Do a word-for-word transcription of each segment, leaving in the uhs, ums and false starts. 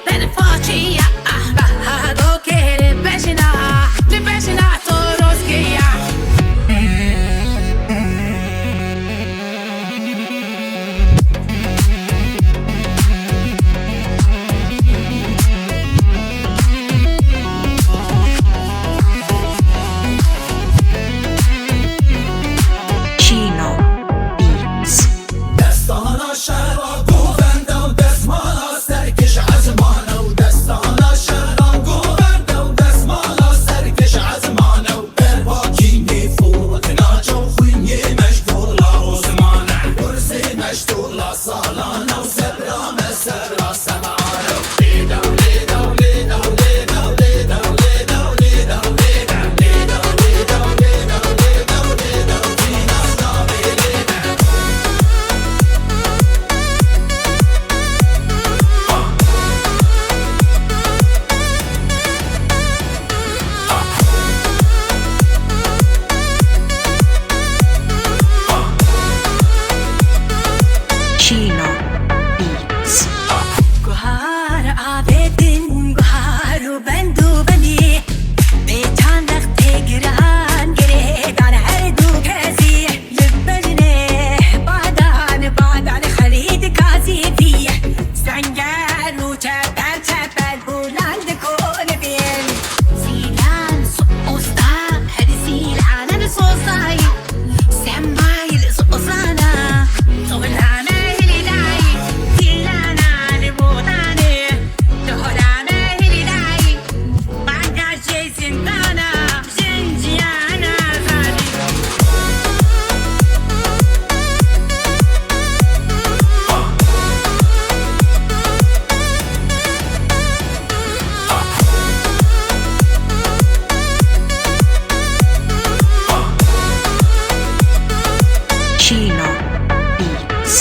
Berfaçiya, ah, baha dokê li bejna, li bejna Torozkiya. Chino Beats. Destana şera govenda û destmala serkiş ezmane û destana şera govenda û destmala serkiş ezmane û berpakî nîf û tinaça xwînê meşgola Osmane. Gursê meşgola salane û sebra me serra semare. Chino Beats. Guhar avêtin, guhar û bend û bendî. Pêçan rextê giran girêdan her du kesî. Li bejnê badan, badan Xelîd Gazî bî. Senger û çeper çeper bûlan dikonibîn. Zîlan so-, osta, her zîlanan sozayî. Semayîl sozana, ola me hilîdayî. Zîlanan bodanê, dola me hilîdayî. Bangajê zîndana, jin ciyana xalî. Chino Beats.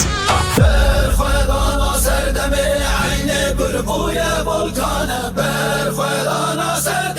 Berxwedana serdemê eynê bir bûye volkane. Berxwedana ser